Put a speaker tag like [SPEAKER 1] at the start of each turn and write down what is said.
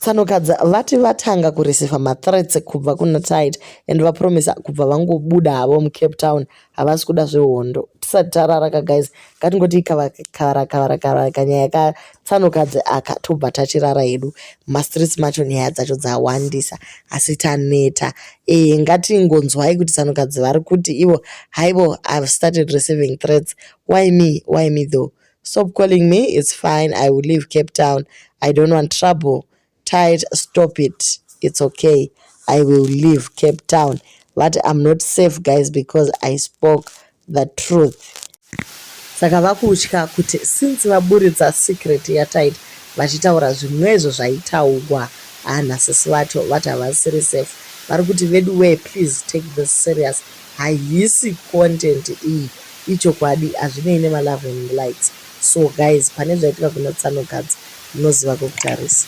[SPEAKER 1] Tsanokadzi vati vatanga kureceiva mathreats kubva kuna Tytie and vapromisa kubva vangobuda havo muCape Town, havasi kuda zvehondo. Tisati tarara ka guys, ngatingoti kavara kavara kavara kanyaya katsanokadzi aka, tobva tachirara hedu. Mastreets macho nyaya dzacho dzawandisa, asi taneta. Ngatingonzwai kuti tsanokadzi vari kuti ivo haivo, "I have started receiving threats. Why me? Why me though? Stop calling me. It's fine, I will leave Cape Town. I don't want trouble. Tytie, stop it. It's okay, I will leave Cape Town." But I'm not safe, guys, because I spoke the truth. Saka vakutya kuti since vaburitsa secret yaTytie, vachitaura zvimwezvo zvaitaurwa nasisi vacho, vati havasiri safe. Vari kuti, "Vedu way, please take this serious. Haisi content iyi, ichokwadi, hazvinei nemalove and likes." So guys, pane zvaitika kuna tsanokadzi, munoziva kwekutarisa.